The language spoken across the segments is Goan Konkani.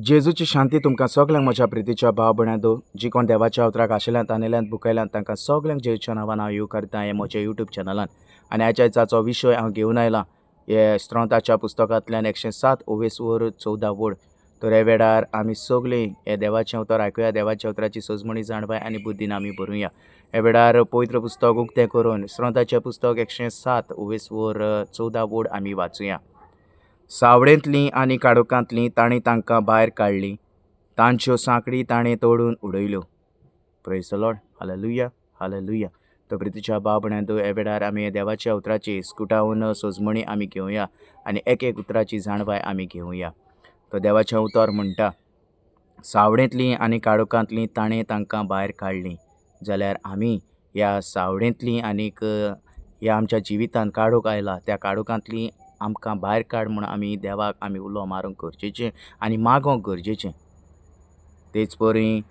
जेजूची शांती तुमकां सगल्यांक म्हज्या प्रितीच्या भाव भयणांनो, जी कोण देवाच्या उतराक आशिल्ल्यान तानेल्यान बुकयल्यान तांकां सगल्यांक जेजूच्या नांवान हांव येवकार दितां हे म्हज्या युट्यूब चॅनलान. आनी आयच्या दिसाचो विशय हांव घेवन आयला हे स्त्रोताच्या पुस्तकांतल्यान 107 ओवेस वर 14 वड. तर ह्या वेळार आमी सगळीं हे देवाचें उतर आयकुया, देवाच्या उतराची सजमणी जाणवाय आनी बुद्दीन आमी भरुया. ह्या वेळार पवित्र पुस्तक उक्तें करून स्रोताचें पुस्तक 107 ओवेस वर 14 वड आमी वाचुया. सावळेंतलीं आनी काळोखांतलीं तांणी तांकां भायर काडलीं, तांच्यो सांकळी ताणें तोडून उडयल्यो. Praise the Lord, hallelujah, hallelujah. तो प्रितीच्या भाव भयणांनो, ह्या वेळार आमी देवाच्या उतराची स्कुटावन सजमणी आमी घेवया आनी एक एक उतराची जाणवाय आमी घेवया. तो देवाचें उतर म्हणटा, सावळेंतलीं आनी काळोखांतलीं ताणें तांकां भायर काडलीं. जाल्यार आमी ह्या सावळेंतलीं आनीक ह्या आमच्या जिवितांत काळोख आयला त्या काळोखांतलीं आमकां भायर काड म्हूण आमी देवाक आमी उलो मारूंक गरजेचें आनी मागोंक गरजेचें. तेच परी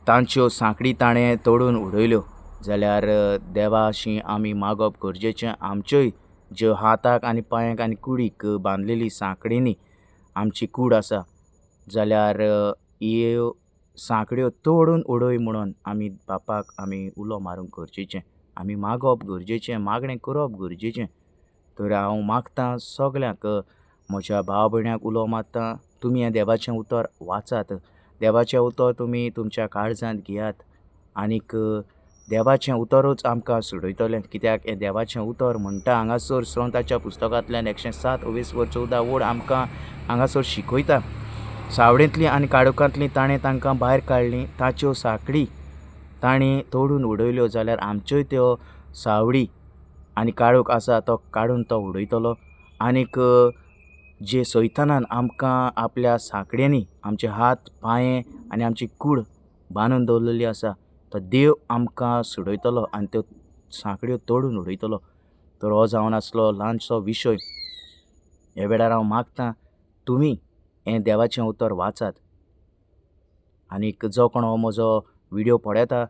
तांच्यो सांकळी ताणें तोडून उडयल्यो. जाल्यार देवाशी आमी मागप गरजेचें, आमच्योय ज्यो हाताक आनी पांयांक आनी कुडीक बांदलेली सांकळींनी आमची कूड आसा, जाल्यार ह्यो सांकड्यो तोडून उडय म्हणून आमी बापाक आमी उलो मारूंक गरजेचें, आमी मागप गरजेचें, मागणें करप गरजेचें. तर हांव मागतां सगल्यांक, म्हज्या भाव भयणांक उलो मारता, तुमी हें देवाचें उतर वाचात, देवाचें उतर तुमी तुमच्या काळजांत घेयात आनीक देवाचें उतरूच आमकां सोडयतलें. कित्याक हें देवाचें उतर म्हणटा हांगासर स्रोताच्या पुस्तकांतल्यान 107 ओवेस वर 14 वड आमकां हांगासर शिकयता, सावळेंतलीं आनी काळोखांतलीं ताणें तांकां भायर काडलीं, ताच्यो सांकळी ताणें तोडून उडयल्यो. जाल्यार आमच्योय त्यो सावळी आनी काळोख आसा तो काडून तो उडयतलो. आनीक जे सैतानान आमकां आपल्या सांकड्यांनी आमचे हात पांये आनी आमची कूड बांदून दवरलेली आसा, तो देव आमकां सोडयतलो आनी त्यो सांकड्यो तोडून उडयतलो. तर हो जावन आसलो ल्हानसो विशय. ह्या वेळार हांव मागतां तुमी हें देवाचें उतर वाचात आनीक जो कोण हो म्हजो व्हिडियो पळयता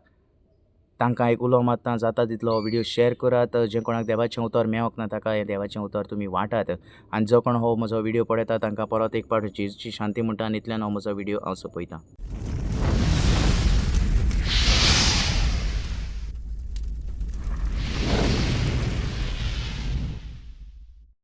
तांकां एक उलो मारता, जाता तितलो व्हिडियो शेअर करात. जे कोणाक देवाचें उतर मेळोंक ना ताका हें देवाचें उतर तुमी वांटात. आनी जो कोण हो म्हजो व्हिडियो पळयता तांकां परत एक पावट जेजूची शांती म्हणटा आनी इतल्यान हो म्हजो व्हिडियो हांव सोंपयतां.